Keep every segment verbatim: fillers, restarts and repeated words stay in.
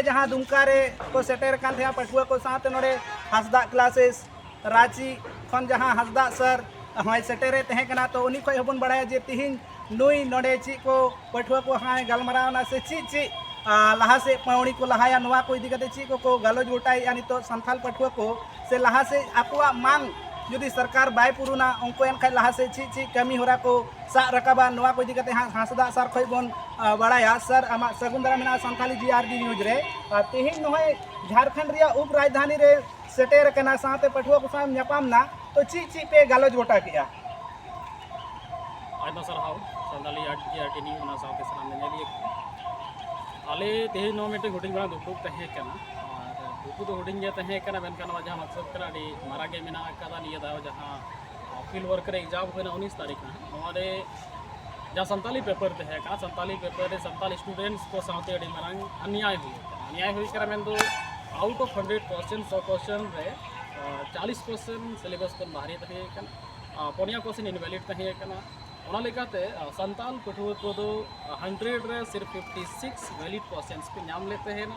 ᱡᱟᱦᱟᱸ ᱫᱩᱢᱠᱟ ᱨᱮ ᱠᱚ ᱥᱮᱴᱮᱨ ᱟᱠᱟᱱ ᱛᱟᱦᱮᱸᱫ ᱯᱟᱹᱴᱷᱩᱣᱟᱹ ᱠᱚ ᱥᱟᱶᱛᱮ, ᱱᱚᱰᱮ ᱦᱟᱸᱥᱫᱟᱜ ᱠᱞᱟᱥᱮᱥ ᱨᱟᱸᱪᱤ ᱠᱷᱚᱱ ᱡᱟᱦᱟᱸ ᱦᱟᱸᱥᱫᱟᱜ ᱥᱟᱨ ᱦᱚᱸᱭ ᱥᱮᱴᱮᱨᱮ ᱛᱟᱦᱮᱸ ᱠᱟᱱᱟ, ᱛᱚ ᱩᱱᱤ ᱠᱷᱚᱱ ᱦᱚᱸᱵᱚᱱ ᱵᱟᱲᱟᱭᱟ ᱡᱮ ᱛᱤᱦᱤᱧ ᱱᱩᱭ ᱱᱚᱰᱮ ᱪᱮᱫ ᱠᱚ ᱯᱟᱹᱴᱷᱩᱣᱟᱹ ᱠᱚ ᱦᱟᱸᱭ ᱜᱟᱞᱢᱟᱨᱟᱣ ᱮᱱᱟ ᱥᱮ ᱪᱮᱫ ᱪᱮᱫ, ᱟ, ᱞᱟᱦᱟ ᱥᱮᱫ ᱯᱟᱹᱣᱲᱤ ᱠᱚ ᱞᱟᱦᱟᱭᱟ, ᱱᱚᱣᱟ ᱠᱚ ᱤᱫᱤ ᱠᱟᱛᱮ ᱪᱮᱫ ᱠᱚᱠᱚ ᱜᱟᱞᱚᱪ ᱜᱚᱴᱟᱭᱮᱫᱼᱟ ᱱᱤᱛᱚᱜ ᱥᱟᱱᱛᱟᱲ ᱯᱟᱹᱴᱷᱩᱣᱟᱹ ᱠᱚ, ᱥᱮ ᱞᱟᱦᱟ ᱥᱮᱫ ᱟᱠᱚᱣᱟᱜ ᱢᱟᱝ ᱡᱩᱫᱤ ᱥᱚᱨᱠᱟᱨ ᱵᱟᱭ ᱯᱩᱨᱩᱱᱟ, ᱩᱱᱠᱩ ᱮᱱᱠᱷᱟᱱ ᱞᱟᱦᱟ ᱥᱮᱫ ᱪᱮᱫ ᱪᱮᱫ ᱠᱟᱹᱢᱤ ᱦᱚᱨᱟ ᱠᱚ ᱥᱟᱵ ᱨᱟᱠᱟᱵᱟ, ᱱᱚᱣᱟ ᱠᱚ ᱤᱫᱤ ᱠᱟᱛᱮ ᱦᱟᱸᱜ ᱦᱟᱸᱥᱫᱟᱜ ᱥᱟᱨ ᱠᱷᱚᱱ ᱵᱚᱱ, ᱟ, ᱵᱟᱲᱟᱭᱟ᱾ ᱥᱟᱨ, ᱟᱢᱟᱜ ᱥᱟᱹᱜᱩᱱ ᱫᱟᱨᱟᱢ ᱢᱮᱱᱟᱜᱼᱟ ᱥᱟᱱᱛᱟᱲᱤ ᱡᱤ ᱟᱨ ᱰᱤ ᱱᱤᱭᱩᱡᱽ ᱨᱮ᱾ ᱟᱨ ᱛᱮᱦᱮᱧ ᱱᱚᱜᱼᱚᱭ ᱡᱷᱟᱲᱠᱷᱚᱸᱰ ᱨᱮᱭᱟᱜ ᱩᱯ ᱨᱟᱡᱽᱫᱷᱟᱱᱤ ᱨᱮ ᱥᱮᱴᱮᱨ ᱟᱠᱟᱱᱟ, ᱥᱟᱶᱛᱮ ᱯᱟᱹᱴᱷᱩᱣᱟᱹ ᱠᱚ ᱥᱟᱶ ᱧᱟᱯᱟᱢ ᱮᱱᱟ, ᱛᱚ ᱪᱮᱫ ᱪᱮᱫ ᱯᱮ ᱜᱟᱞᱚᱪ ᱜᱚᱴᱟ ᱠᱮᱜᱼᱟ? ᱟᱭᱢᱟ ᱥᱟᱨᱦᱟᱣ ᱥᱟᱱᱛᱟᱲᱤ ᱟᱨᱴ ᱡᱤ ᱟᱨ ᱴᱤ ᱱᱤᱭᱩᱡᱽ, ᱚᱱᱟ ᱥᱟᱶᱛᱮ ᱥᱟᱱᱟᱢ ᱧᱮᱧᱮᱞᱤᱭᱟᱹ ᱠᱚ᱾ ᱟᱞᱮ ᱛᱮᱦᱮᱧ ᱱᱚᱣᱟ ᱢᱤᱫᱴᱮᱱ ᱦᱩᱰᱤᱧ ᱢᱟᱨᱟᱝ ᱫᱩᱯᱲᱩᱵ ᱛᱟᱦᱮᱸ ᱠᱟᱱᱟ, ᱟᱨ ᱫᱩᱯᱲᱩᱵ ᱫᱚ ᱦᱩᱰᱤᱧ ᱜᱮ ᱛᱟᱦᱮᱸ ᱠᱟᱱᱟ, ᱢᱮᱱᱠᱷᱟᱱ ᱱᱚᱣᱟ ᱡᱟᱦᱟᱸ ᱢᱚᱛᱞᱚᱵ ᱠᱟᱱᱟ ᱟᱹᱰᱤ ᱢᱟᱨᱟᱝ ᱜᱮ ᱢᱮᱱᱟᱜ ᱟᱠᱟᱫᱟ᱾ ᱱᱤᱭᱟᱹ ᱫᱷᱟᱣ ᱡᱟᱦᱟᱸ ᱯᱷᱤᱞᱰ ᱣᱟᱨᱠ ᱨᱮ ᱮᱠᱡᱟᱢ ᱦᱩᱭᱱᱟ ᱩᱱᱤᱥ ᱛᱟᱹᱨᱤᱠᱷ ᱱᱟᱦᱟᱜ, ᱱᱚᱣᱟ ᱨᱮ ᱡᱟᱦᱟᱸ ᱥᱟᱱᱛᱟᱞᱤ ᱯᱮᱯᱟᱨ ᱛᱟᱦᱮᱸ ᱠᱟᱱᱟ, ᱥᱟᱱᱛᱟᱞᱤ ᱯᱮᱯᱟᱨ ᱨᱮ ᱥᱟᱱᱛᱟᱞ ᱥᱴᱩᱰᱮᱱᱴᱥ ᱠᱚ ᱥᱟᱶᱛᱮ ᱟᱹᱰᱤ ᱢᱟᱨᱟᱝ ᱚᱱᱱᱭᱟᱭ ᱦᱩᱭ ᱟᱠᱟᱱᱟ᱾ ᱚᱱᱱᱭᱟᱭ ᱦᱩᱭ ᱟᱠᱟᱱᱟ ᱢᱮᱱᱫᱚ, ᱟᱣᱩᱴ ᱚᱯᱷ ᱦᱟᱱᱰᱨᱮᱰ ᱠᱚᱥᱪᱮᱱ, ᱥᱚ ᱠᱚᱥᱪᱮᱱ ᱨᱮ, ᱟ, ᱪᱟᱞᱤᱥ ᱠᱚᱥᱪᱮᱱ ᱥᱤᱞᱮᱵᱟᱥ ᱠᱷᱚᱱ ᱵᱟᱦᱨᱮ ᱛᱟᱦᱮᱸ ᱠᱟᱱᱟ, ᱟ, ᱯᱩᱱᱭᱟ ᱠᱚᱥᱪᱮᱱ ᱤᱱᱵᱷᱮᱞᱤᱰ ᱛᱟᱦᱮᱸ ᱠᱟᱱᱟ᱾ ᱚᱱᱟ ᱞᱮᱠᱟᱛᱮ, ᱟ, ᱥᱟᱱᱛᱟᱞ ᱯᱟᱹᱴᱷᱩᱣᱟᱹ ᱠᱚᱫᱚ, ᱟ, ᱦᱟᱱᱰᱨᱮᱰ ᱨᱮ ᱥᱤᱨᱯ ᱯᱷᱤᱯᱴᱤ ᱥᱤᱠᱥ ᱵᱷᱮᱞᱤᱰ ᱠᱚᱥᱪᱮᱱᱥ ᱠᱚ ᱧᱟᱢ ᱞᱮᱫ ᱛᱟᱦᱮᱱᱟ᱾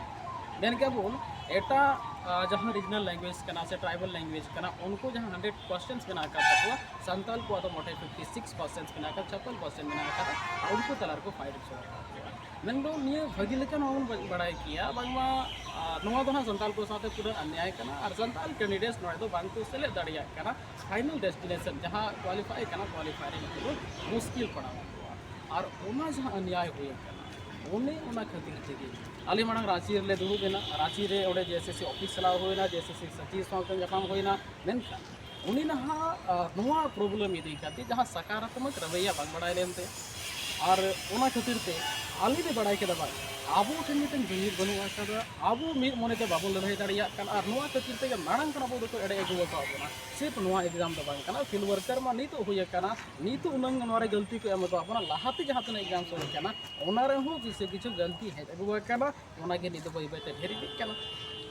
ᱢᱮᱱ ᱠᱮᱫᱟ ᱵᱚᱱ, ᱮᱴᱟᱜ, ᱟ, ᱡᱟᱦᱟᱸ ᱨᱤᱡᱱᱟᱞ ᱞᱮᱝᱜᱩᱭᱮᱡᱽ ᱠᱟᱱᱟ ᱥᱮ ᱴᱨᱟᱭᱵᱟᱞ ᱞᱮᱝᱜᱩᱭᱮᱡᱽ ᱠᱟᱱᱟ, ᱩᱱᱠᱩ ᱡᱟᱦᱟᱸ ᱦᱟᱱᱰᱨᱮᱰ ᱠᱚᱥᱪᱮᱱᱥ ᱢᱮᱱᱟᱜ ᱟᱠᱟᱫ ᱛᱟᱠᱚᱣᱟ, ᱥᱟᱱᱛᱟᱞ ᱠᱚᱣᱟᱜ ᱫᱚ ᱢᱚᱴᱷᱮ ᱯᱷᱤᱯᱴᱤ ᱥᱤᱠᱥ ᱠᱚᱥᱪᱮᱱᱥ ᱢᱮᱱᱟᱜ ᱟᱠᱟᱫ, ᱪᱷᱟᱯᱯᱟᱱ ᱠᱚᱥᱪᱮᱱ ᱢᱮᱱᱟᱜ ᱟᱠᱟᱫᱟ, ᱟᱨ ᱩᱱᱠᱩ ᱛᱟᱞᱟ ᱨᱮᱠᱚ ᱯᱷᱟᱭᱤᱴ ᱦᱚᱪᱚ ᱟᱠᱟᱫ ᱠᱚᱣᱟ᱾ ᱢᱮᱱᱫᱚ ᱱᱤᱭᱟᱹ ᱵᱷᱟᱹᱜᱤ ᱞᱮᱠᱟ ᱱᱚᱣᱟ ᱵᱚᱱ ᱵᱟᱲᱟᱭ ᱠᱮᱭᱟ ᱵᱟᱝᱢᱟ, ᱟ, ᱱᱚᱣᱟ ᱫᱚ ᱱᱟᱦᱟᱜ ᱥᱟᱱᱛᱟᱞ ᱠᱚ ᱥᱟᱶᱛᱮ ᱯᱩᱨᱟᱹ ᱚᱱᱱᱭᱟᱭ ᱠᱟᱱᱟ, ᱟᱨ ᱥᱟᱱᱛᱟᱞ ᱠᱮᱱᱰᱤᱰᱮᱴᱥ ᱱᱚᱰᱮ ᱫᱚ ᱵᱟᱝ ᱠᱚ ᱥᱮᱞᱮᱫ ᱫᱟᱲᱮᱭᱟᱜ ᱠᱟᱱᱟ᱾ ᱯᱷᱟᱭᱱᱟᱞ ᱰᱮᱥᱴᱤᱱᱮᱥᱚᱱ ᱡᱟᱦᱟᱸ ᱠᱳᱣᱟᱞᱤᱯᱷᱟᱭ ᱠᱟᱱᱟ, ᱠᱳᱣᱟᱞᱤᱯᱷᱟᱭ ᱨᱮ ᱩᱱᱠᱩ ᱫᱚ ᱢᱩᱥᱠᱤᱞ ᱯᱟᱲᱟᱣ ᱟᱠᱚᱣᱟ᱾ ᱟᱨ ᱚᱱᱟ ᱡᱟᱦᱟᱸ ᱚᱱᱱᱭᱟᱭ ᱦᱩᱭ ᱟᱠᱟᱱᱟ, ᱚᱱᱮ ᱚᱱᱟ ᱠᱷᱟᱹᱛᱤᱨ ᱛᱮᱜᱮ ᱟᱞᱮ ᱢᱟᱲᱟᱝ ᱨᱟᱸᱪᱤ ᱨᱮᱞᱮ ᱫᱩᱲᱩᱵ ᱮᱱᱟ᱾ ᱨᱟᱸᱪᱤ ᱨᱮ ᱚᱸᱰᱮ ᱡᱮ ᱮᱥ ᱮᱥ ᱥᱤ ᱚᱯᱷᱤᱥ ᱪᱟᱞᱟᱣ ᱦᱩᱭᱱᱟ, ᱡᱮ ᱮᱥ ᱮᱥ ᱥᱤ ᱥᱟᱪᱤᱵᱽ ᱥᱟᱶᱛᱮ ᱧᱟᱯᱟᱢ ᱦᱩᱭᱱᱟ᱾ ᱢᱮᱱᱠᱷᱟᱱ ᱩᱱᱤ ᱱᱟᱦᱟᱜ, ᱟ, ᱱᱚᱣᱟ ᱯᱨᱚᱵᱞᱮᱢ ᱤᱫᱤ ᱠᱟᱛᱮ ᱡᱟᱦᱟᱸ ᱥᱟᱠᱟᱨᱟᱛᱢᱚᱠ ᱨᱟᱵᱮᱭᱟ ᱵᱟᱝ ᱵᱟᱲᱟᱭ ᱞᱮᱱᱛᱮ, ᱟᱨ ᱚᱱᱟ ᱠᱷᱟᱹᱛᱤᱨ ᱛᱮ ᱟᱞᱮ ᱞᱮ ᱵᱟᱲᱟᱭ ᱠᱮᱫᱟ ᱵᱟᱝ, ᱟᱵᱚ ᱴᱷᱮᱱ ᱢᱤᱫᱴᱮᱱ ᱡᱩᱢᱤᱫ ᱵᱟᱹᱱᱩᱜ ᱟᱠᱟᱫᱟ, ᱟᱵᱚ ᱢᱤᱫ ᱢᱚᱱᱮᱛᱮ ᱵᱟᱵᱚᱱ ᱞᱟᱹᱲᱦᱟᱹᱭ ᱫᱟᱲᱮᱭᱟᱜ ᱠᱟᱱᱟ, ᱟᱨ ᱱᱚᱣᱟ ᱠᱷᱟᱹᱛᱤᱨ ᱛᱮᱜᱮ ᱢᱟᱲᱟᱝ ᱠᱷᱚᱱ ᱟᱵᱚ ᱫᱚᱠᱚ ᱮᱲᱮ ᱟᱹᱜᱩ ᱟᱠᱟᱫ ᱵᱚᱱᱟ᱾ ᱥᱤᱨᱯ ᱱᱚᱣᱟ ᱮᱠᱡᱟᱢ ᱫᱚ ᱵᱟᱝ ᱠᱟᱱᱟ, ᱯᱷᱤᱞᱰ ᱣᱟᱨᱠᱟᱨ ᱢᱟ ᱱᱤᱛᱚᱜ ᱦᱩᱭ ᱟᱠᱟᱱᱟ, ᱱᱤᱛᱚᱜ ᱩᱱᱟᱹᱝ ᱱᱚᱣᱟ ᱨᱮ ᱜᱟᱹᱞᱛᱤ ᱠᱚ ᱮᱢ ᱟᱠᱟᱫ ᱵᱚᱱᱟ, ᱞᱟᱦᱟᱛᱮ ᱡᱟᱦᱟᱸ ᱛᱤᱱᱟᱹᱜ ᱮᱠᱡᱟᱢ ᱦᱩᱭ ᱟᱠᱟᱱᱟ ᱚᱱᱟ ᱨᱮᱦᱚᱸ ᱠᱤᱪᱷᱩ ᱠᱤᱪᱷᱩ ᱜᱟᱹᱞᱛᱤ ᱦᱮᱡ ᱟᱹᱜᱩ ᱟᱠᱟᱱᱟ, ᱚᱱᱟᱜᱮ ᱱᱤᱛ ᱫᱚ ᱵᱟᱹᱭ ᱵᱟᱹᱭᱛᱮ ᱰᱷᱮᱨ ᱤᱫᱤᱜ ᱠᱟᱱᱟ᱾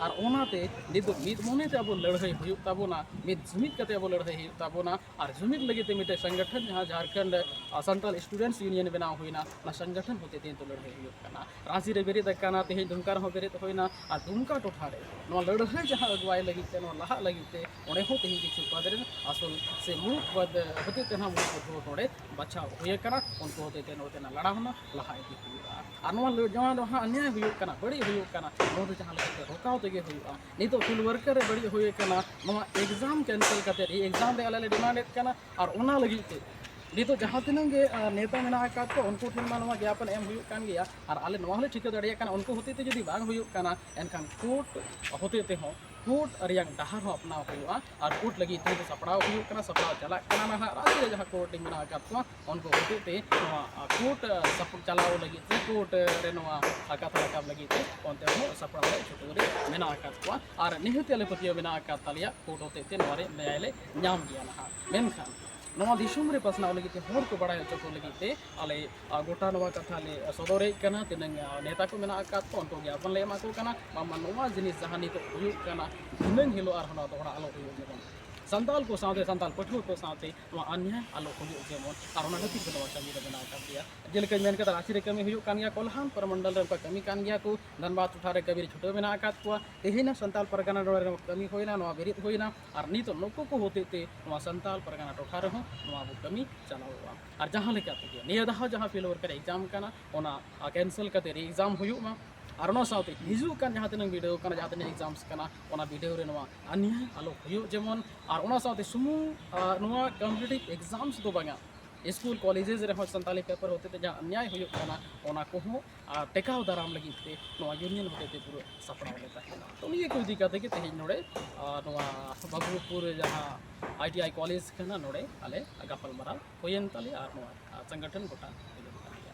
ᱟᱨ ᱚᱱᱟᱛᱮ ᱱᱤᱛ ᱫᱚ ᱢᱤᱫ ᱢᱚᱱᱮᱛᱮ ᱟᱵᱚ ᱞᱟᱹᱲᱦᱟᱹᱭ ᱦᱩᱭᱩᱜ ᱛᱟᱵᱚᱱᱟ, ᱢᱤᱫ ᱡᱩᱢᱤᱫ ᱠᱟᱛᱮ ᱟᱵᱚ ᱞᱟᱹᱲᱦᱟᱹᱭ ᱦᱩᱭᱩᱜ ᱛᱟᱵᱚᱱᱟ᱾ ᱟᱨ ᱡᱩᱢᱤᱫ ᱞᱟᱹᱜᱤᱫ ᱛᱮ ᱢᱤᱫᱴᱮᱱ ᱥᱚᱝᱜᱚᱴᱷᱚᱱ, ᱡᱟᱦᱟᱸ ᱡᱷᱟᱲᱠᱷᱚᱸᱰ ᱥᱟᱱᱛᱟᱞ ᱥᱴᱩᱰᱮᱱᱴᱥ ᱭᱩᱱᱤᱭᱚᱱ ᱵᱮᱱᱟᱣ ᱦᱩᱭᱱᱟ, ᱚᱱᱟ ᱥᱚᱝᱜᱚᱴᱷᱚᱱ ᱦᱚᱛᱮ ᱛᱮ ᱱᱤᱛᱚᱜ ᱞᱟᱹᱲᱦᱟᱹᱭ ᱦᱩᱭᱩᱜ ᱠᱟᱱᱟ᱾ ᱨᱟᱸᱪᱤ ᱨᱮ ᱵᱮᱨᱮᱫ ᱟᱠᱟᱱᱟ, ᱛᱮᱦᱮᱧ ᱫᱩᱢᱠᱟ ᱨᱮᱦᱚᱸ ᱵᱮᱨᱮᱫ ᱦᱩᱭᱱᱟ᱾ ᱟᱨ ᱫᱩᱢᱠᱟ ᱴᱚᱴᱷᱟ ᱨᱮ ᱱᱚᱣᱟ ᱞᱟᱹᱲᱦᱟᱹᱭ ᱡᱟᱦᱟᱸ ᱟᱹᱜᱩᱣᱟᱭ ᱞᱟᱹᱜᱤᱫ ᱛᱮ, ᱱᱚᱣᱟ ᱞᱟᱦᱟᱜ ᱞᱟᱹᱜᱤᱫ ᱛᱮ, ᱚᱸᱰᱮ ᱦᱚᱸ ᱛᱮᱦᱮᱧ ᱠᱤᱪᱷᱩ ᱯᱟᱫᱽᱨᱤ ᱟᱥᱚᱞ ᱥᱮ ᱢᱩᱬᱩᱫ ᱯᱟᱫᱽ ᱦᱚᱛᱮ ᱛᱮ ᱱᱟᱦᱟᱜ ᱢᱩᱬᱩᱫ ᱯᱟᱹᱴᱷᱩᱣᱟᱹ ᱱᱚᱰᱮ ᱵᱟᱪᱷᱟᱣ ᱦᱩᱭ ᱟᱠᱟᱱᱟ᱾ ᱩᱱᱠᱩ ᱦᱚᱛᱮ ᱛᱮ ᱱᱚᱰᱮᱱᱟᱜ ᱞᱟᱲᱟᱣ ᱦᱚᱸ ᱞᱟᱦᱟ ᱤᱫᱤ ᱦᱩᱭᱩᱜᱼᱟ᱾ ᱟᱨ ᱱᱚᱣᱟ ᱞᱟᱹᱲ-, ᱡᱟᱦᱟᱸ ᱫᱚ ᱦᱟᱸᱜ ᱚᱱᱭᱟᱭ ᱦᱩᱭᱩᱜ ᱠᱟᱱᱟ, ᱵᱟᱹᱲᱤᱡ ᱦᱩᱭᱩᱜ ᱠᱟᱱᱟ, ᱱᱚᱣᱟ ᱫᱚ ᱡᱟᱦᱟᱸ ᱞᱮᱠᱟᱛᱮ ᱨᱚᱠᱟᱣ ᱛᱮᱜᱮ ᱦᱩᱭᱩᱜᱼᱟ᱾ ᱱᱤᱛᱚᱜ ᱯᱷᱤᱞᱰ ᱣᱟᱨᱠ ᱨᱮ ᱵᱟᱹᱲᱤᱡ ᱦᱩᱭ ᱟᱠᱟᱱᱟ, ᱱᱚᱣᱟ ᱮᱠᱡᱟᱢ ᱠᱮᱱᱥᱮᱞ ᱠᱟᱛᱮ ᱨᱤ ᱮᱠᱡᱟᱢ ᱨᱮ ᱟᱞᱮ ᱞᱮ ᱰᱤᱢᱟᱱᱰ ᱮᱫ ᱠᱟᱱᱟ᱾ ᱟᱨ ᱚᱱᱟ ᱞᱟᱹᱜᱤᱫ ᱛᱮ ᱱᱤᱛᱚᱜ ᱡᱟᱦᱟᱸ ᱛᱤᱱᱟᱹᱜ ᱜᱮ, ᱟ, ᱱᱮᱛᱟ ᱢᱮᱱᱟᱜ ᱟᱠᱟᱫ ᱠᱚᱣᱟ, ᱩᱱᱠᱩ ᱴᱷᱮᱱ ᱢᱟ ᱱᱚᱣᱟ ᱜᱮᱭᱟᱯᱚᱱ ᱮᱢ ᱦᱩᱭᱩᱜ ᱠᱟᱱ ᱜᱮᱭᱟ᱾ ᱟᱨ ᱟᱞᱮ ᱱᱚᱣᱟ ᱦᱚᱸᱞᱮ ᱴᱷᱤᱠᱟᱹ ᱫᱟᱲᱮᱭᱟᱜ ᱠᱟᱱᱟ, ᱩᱱᱠᱩ ᱦᱚᱛᱮ ᱛᱮ ᱡᱩᱫᱤ ᱵᱟᱝ ᱦᱩᱭᱩᱜ ᱠᱟᱱᱟ, ᱮᱱᱠᱷᱟᱱ ᱠᱳᱨᱴ ᱦᱚᱛᱮ ᱛᱮᱦᱚᱸ ᱠᱳᱨᱴ ᱨᱮᱭᱟᱜ ᱰᱟᱦᱟᱨ ᱦᱚᱸ ᱟᱯᱱᱟᱣ ᱦᱩᱭᱩᱜᱼᱟ᱾ ᱟᱨ ᱠᱳᱨᱴ ᱞᱟᱹᱜᱤᱫ ᱛᱮ ᱥᱟᱯᱲᱟᱣ ᱦᱩᱭᱩᱜ ᱠᱟᱱᱟ, ᱥᱟᱯᱲᱟᱣ ᱪᱟᱞᱟᱜ ᱠᱟᱱᱟ ᱱᱟᱦᱟᱜ᱾ ᱨᱟᱸᱪᱤ ᱨᱮ ᱡᱟᱦᱟᱸ ᱠᱳᱨᱴ ᱢᱮᱱᱟᱜ ᱟᱠᱟᱫ ᱠᱚᱣᱟ, ᱩᱱᱠᱩ ᱦᱚᱛᱮ ᱛᱮ ᱱᱚᱣᱟ, ᱟ, ᱠᱳᱨᱴ, ᱟ, ᱥᱟᱯ-, ᱪᱟᱞᱟᱣ ᱞᱟᱹᱜᱤᱫ ᱛᱮ, ᱠᱳᱨᱴ ᱨᱮ ᱱᱚᱣᱟ, ᱟ, ᱠᱟᱛᱷᱟ ᱨᱟᱠᱟᱵ ᱞᱟᱹᱜᱤᱫ ᱛᱮ ᱚᱱᱛᱮ ᱦᱚᱸ ᱥᱟᱯᱲᱟᱣ ᱨᱮ ᱪᱷᱩᱴᱟᱹᱣ ᱨᱮ ᱢᱮᱱᱟᱜ ᱟᱠᱟᱫ ᱠᱚᱣᱟ᱾ ᱟᱨ ᱱᱤᱦᱟᱹᱛ ᱟᱞᱮ ᱯᱟᱹᱛᱭᱟᱹᱣ ᱢᱮᱱᱟᱜ ᱟᱠᱟᱫ ᱛᱟᱞᱮᱭᱟ, ᱠᱳᱨᱴ ᱦᱚᱛᱮ ᱛᱮ ᱱᱚᱣᱟ ᱨᱮ ᱱᱮᱭᱟᱭ ᱞᱮ ᱧᱟᱢ ᱜᱮᱭᱟ ᱱᱟᱦᱟᱜ᱾ ᱢᱮᱱᱠᱷᱟᱱ ᱱᱚᱣᱟ ᱫᱤᱥᱚᱢ ᱨᱮ ᱯᱟᱥᱱᱟᱣ ᱞᱟᱹᱜᱤᱫ ᱛᱮ, ᱦᱚᱲ ᱠᱚ ᱵᱟᱲᱟᱭ ᱦᱚᱪᱚ ᱠᱚ ᱞᱟᱹᱜᱤᱫ ᱛᱮ ᱟᱞᱮ, ᱟ, ᱜᱚᱴᱟ ᱱᱚᱣᱟ ᱠᱟᱛᱷᱟ ᱞᱮ ᱥᱚᱫᱚᱨᱮᱫ ᱠᱟᱱᱟ᱾ ᱛᱤᱱᱟᱹᱝ, ᱟ, ᱱᱮᱛᱟ ᱠᱚ ᱢᱮᱱᱟᱜ ᱟᱠᱟᱫ ᱠᱚ, ᱩᱱᱠᱩ ᱜᱮ ᱟᱵᱚᱱ ᱞᱮ ᱮᱢᱟ ᱠᱚ ᱠᱟᱱᱟ, ᱵᱟᱝᱢᱟ ᱱᱚᱣᱟ ᱡᱤᱱᱤᱥ ᱡᱟᱦᱟᱸ ᱱᱤᱛᱚᱜ ᱦᱩᱭᱩᱜ ᱠᱟᱱᱟ, ᱫᱷᱤᱱᱟᱹᱝ ᱦᱤᱞᱳᱜ ᱟᱨᱦᱚᱸ ᱱᱚᱣᱟ ᱫᱚᱦᱲᱟ ᱟᱞᱚ ᱦᱩᱭᱩᱜ ᱡᱮᱢᱚᱱ᱾ ᱥᱟᱱᱛᱟᱲ ᱠᱚ ᱥᱟᱶᱛᱮ ᱥᱟᱱᱛᱟᱲ ᱯᱟᱹᱴᱷᱩᱣᱟᱹ ᱠᱚ ᱥᱟᱶᱛᱮ ᱱᱚᱣᱟ ᱚᱱᱭᱟᱭ ᱟᱞᱚ ᱦᱩᱭᱩᱜ ᱡᱮᱢᱚᱱ, ᱟᱨ ᱚᱱᱟ ᱠᱷᱟᱹᱛᱤᱨ ᱛᱮ ᱱᱚᱣᱟ ᱠᱟᱹᱢᱤ ᱨᱮ ᱢᱮᱱᱟᱜ ᱟᱠᱟᱫ ᱞᱮᱭᱟ᱾ ᱡᱮᱞᱮᱠᱟᱧ ᱢᱮᱱ ᱠᱮᱫᱟ, ᱨᱟᱸᱪᱤ ᱨᱮ ᱠᱟᱹᱢᱤ ᱦᱩᱭᱩᱜ ᱠᱟᱱ ᱜᱮᱭᱟ, ᱠᱚᱞᱦᱟᱱ ᱯᱚᱨᱚᱢᱚᱱᱰᱚᱞ ᱨᱮ ᱚᱱᱠᱟ ᱠᱟᱹᱢᱤ ᱠᱟᱱ ᱜᱮᱭᱟ ᱠᱚ, ᱫᱷᱟᱱᱵᱟᱫᱽ ᱴᱚᱴᱷᱟ ᱨᱮ ᱠᱟᱹᱢᱤ ᱨᱮ ᱪᱷᱩᱴᱟᱹᱣ ᱢᱮᱱᱟᱜ ᱟᱠᱟᱫ ᱠᱚᱣᱟ᱾ ᱛᱮᱦᱮᱧ ᱥᱟᱱᱛᱟᱲ ᱯᱟᱨᱜᱟᱱᱟ ᱱᱚᱰᱮ ᱠᱟᱹᱢᱤ ᱦᱩᱭᱱᱟ, ᱱᱚᱣᱟ ᱵᱮᱨᱮᱫ ᱦᱩᱭᱱᱟ, ᱟᱨ ᱱᱤᱛᱚᱜ ᱱᱩᱠᱩ ᱠᱚ ᱦᱚᱛᱮ ᱛᱮ ᱱᱚᱣᱟ ᱥᱟᱱᱛᱟᱲ ᱯᱟᱨᱜᱟᱱᱟ ᱴᱚᱴᱷᱟ ᱨᱮᱦᱚᱸ ᱱᱚᱣᱟ ᱟᱵᱚ ᱠᱟᱹᱢᱤ ᱪᱟᱞᱟᱣᱚᱜᱼᱟ᱾ ᱟᱨ ᱡᱟᱦᱟᱸ ᱞᱮᱠᱟ ᱛᱮᱜᱮ ᱱᱤᱭᱟᱹ ᱫᱷᱟᱣ ᱡᱟᱦᱟᱸ ᱯᱷᱤᱞᱰ ᱣᱟᱨᱠ ᱨᱮ ᱮᱠᱡᱟᱢ ᱠᱟᱱᱟ, ᱚᱱᱟ ᱠᱮᱱᱥᱮᱞ ᱠᱟᱛᱮ ᱨᱤ ᱮᱠᱡᱟᱢ ᱦᱩᱭᱩᱜ ᱢᱟ᱾ ᱟᱨ ᱚᱱᱟ ᱥᱟᱶᱛᱮ ᱦᱤᱡᱩᱜ ᱠᱟᱱ ᱡᱟᱦᱟᱸ ᱛᱤᱱᱟᱹᱜ ᱵᱤᱰᱟᱹᱣ ᱠᱟᱱᱟ, ᱡᱟᱦᱟᱸ ᱛᱤᱱᱟᱹᱜ ᱮᱠᱡᱟᱢᱥ ᱠᱟᱱᱟ, ᱚᱱᱟ ᱵᱤᱰᱟᱹᱣ ᱨᱮ ᱱᱚᱣᱟ ᱚᱱᱭᱟᱭ ᱟᱞᱚ ᱦᱩᱭᱩᱜ ᱡᱮᱢᱚᱱ᱾ ᱟᱨ ᱚᱱᱟ ᱥᱟᱶᱛᱮ ᱥᱩᱢᱩᱝ, ᱟ, ᱱᱚᱣᱟ ᱠᱚᱢᱯᱤᱴᱤᱴᱤᱵᱷ ᱮᱠᱡᱟᱢᱥ ᱫᱚ ᱵᱟᱝᱟ, ᱥᱠᱩᱞ ᱠᱚᱞᱮᱡᱮᱥ ᱨᱮᱦᱚᱸ ᱥᱟᱱᱛᱟᱞᱤ ᱯᱮᱯᱟᱨ ᱦᱚᱛᱮ ᱛᱮ ᱡᱟᱦᱟᱸ ᱚᱱᱭᱟᱭ ᱦᱩᱭᱩᱜ ᱠᱟᱱᱟ, ᱚᱱᱟ ᱠᱚᱦᱚᱸ, ᱟ, ᱴᱮᱠᱟᱣ ᱫᱟᱨᱟᱢ ᱞᱟᱹᱜᱤᱫ ᱛᱮ ᱱᱚᱣᱟ ᱭᱩᱱᱤᱭᱚᱱ ᱦᱚᱛᱮ ᱛᱮ ᱯᱩᱨᱟᱹ ᱥᱟᱯᱲᱟᱣ ᱞᱮ ᱛᱟᱦᱮᱱᱟ᱾ ᱛᱚ, ᱱᱤᱭᱟᱹ ᱠᱚ ᱤᱫᱤ ᱠᱟᱛᱮ ᱜᱮ ᱛᱮᱦᱮᱧ ᱱᱚᱰᱮ, ᱟ, ᱱᱚᱣᱟ ᱵᱟᱵᱩᱯᱩᱨ ᱨᱮ ᱡᱟᱦᱟᱸ ᱟᱭ ᱴᱤ ᱟᱭ ᱠᱚᱞᱮᱡᱽ ᱠᱟᱱᱟ, ᱱᱚᱰᱮ ᱟᱞᱮ ᱜᱟᱯᱟᱞᱢᱟᱨᱟᱣ ᱦᱩᱭᱮᱱ ᱛᱟᱞᱮᱭᱟ ᱟᱨ ᱱᱚᱣᱟ, ᱟ, ᱥᱚᱝᱜᱚᱴᱷᱚᱱ ᱜᱚᱴᱟ ᱦᱩᱭᱮᱱ ᱛᱟᱞᱮᱭᱟ᱾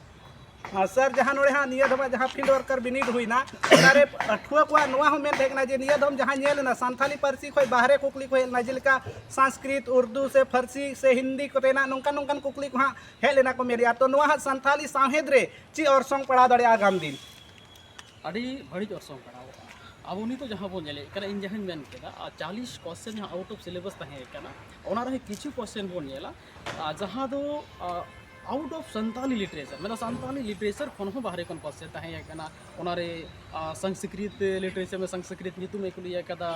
ᱟᱨ ᱥᱟᱨ, ᱡᱟᱦᱟᱸ ᱱᱚᱰᱮ ᱦᱟᱸᱜ ᱱᱤᱭᱟᱹ ᱫᱷᱟᱣ ᱡᱟᱦᱟᱸ ᱯᱷᱤᱞᱰ ᱣᱟᱨᱠᱟᱨ ᱵᱤᱱᱤᱰ ᱦᱩᱭᱱᱟ, ᱚᱱᱟᱨᱮ ᱯᱟᱹᱴᱷᱩᱣᱟᱹ ᱠᱚᱣᱟᱜ ᱱᱚᱣᱟ ᱦᱚᱸ ᱢᱮᱱ ᱛᱟᱦᱮᱸ ᱠᱟᱱᱟ ᱡᱮ ᱱᱤᱭᱟᱹ ᱫᱷᱟᱣ ᱡᱟᱦᱟᱸ ᱧᱮᱞ ᱮᱱᱟ, ᱥᱟᱱᱛᱷᱟᱞᱤ ᱯᱟᱹᱨᱥᱤ ᱠᱷᱚᱱ ᱵᱟᱦᱨᱮ ᱠᱩᱠᱞᱤ ᱠᱚ ᱦᱮᱡ ᱞᱮᱱᱟ, ᱡᱮᱞᱮᱠᱟ ᱥᱚᱝᱥᱠᱨᱤᱛ, ᱩᱨᱫᱩ ᱥᱮ ᱯᱷᱟᱨᱥᱤ ᱥᱮ ᱦᱤᱱᱫᱤ ᱠᱚᱛᱮᱱᱟᱜ ᱱᱚᱝᱠᱟᱱ ᱱᱚᱝᱠᱟᱱ ᱠᱩᱠᱞᱤ ᱠᱚ ᱦᱟᱸᱜ ᱦᱮᱡ ᱞᱮᱱᱟ ᱠᱚ ᱢᱮᱱᱮᱫᱼᱟ᱾ ᱛᱚ, ᱱᱚᱣᱟ ᱦᱟᱸᱜ ᱥᱟᱱᱛᱷᱟᱞᱤ ᱥᱟᱶᱦᱮᱫ ᱨᱮ ᱪᱮᱫ ᱚᱨᱥᱚᱝ ᱯᱟᱲᱟᱣ ᱫᱟᱲᱮᱭᱟᱜᱼᱟ ᱟᱜᱟᱢ ᱫᱤᱱ? ᱟᱹᱰᱤ ᱵᱟᱹᱲᱤᱡ ᱚᱨᱥᱚᱝ ᱯᱟᱲᱟᱣ ᱟᱠᱟᱱᱟ᱾ ᱟᱵᱚ ᱱᱤᱛᱚᱜ ᱡᱟᱦᱟᱸ ᱵᱚᱱ ᱧᱮᱞᱮᱫ ᱠᱟᱱᱟ, ᱤᱧ ᱡᱟᱦᱟᱸᱧ ᱢᱮᱱ ᱠᱮᱫᱟ, ᱟᱨ ᱪᱟᱞᱤᱥ ᱠᱚᱥᱪᱮᱱ ᱡᱟᱦᱟᱸ ᱟᱣᱩᱴ ᱚᱯᱷ ᱥᱤᱞᱮᱵᱟᱥ ᱛᱟᱦᱮᱸ ᱠᱟᱱᱟ, ᱚᱱᱟ ᱨᱮᱦᱚᱸ ᱠᱤᱪᱷᱩ ᱠᱚᱥᱪᱮᱱ ᱵᱚᱱ ᱧᱮᱞᱟ, ᱟᱨ ᱡᱟᱦᱟᱸ ᱫᱚ ᱟᱣᱩᱴ ᱚᱯᱷ ᱥᱟᱱᱛᱟᱞᱤ ᱞᱤᱴᱟᱨᱮᱪᱟᱨ, ᱢᱮᱱᱫᱚ ᱥᱟᱱᱛᱟᱞᱤ ᱞᱤᱴᱟᱨᱮᱪᱟᱨ ᱠᱷᱚᱱ ᱦᱚᱸ ᱵᱟᱦᱨᱮ ᱠᱷᱚᱱ ᱠᱚᱥᱪᱮᱱ ᱛᱟᱦᱮᱸ ᱠᱟᱱᱟ᱾ ᱚᱱᱟᱨᱮ ᱟᱨ ᱥᱚᱝᱥᱠᱨᱤᱛ ᱞᱤᱴᱟᱨᱮᱪᱟᱨ ᱢᱮ, ᱥᱚᱝᱥᱠᱨᱤᱛ ᱧᱩᱛᱩᱢᱮ ᱠᱩᱞᱤ ᱟᱠᱟᱫᱟ,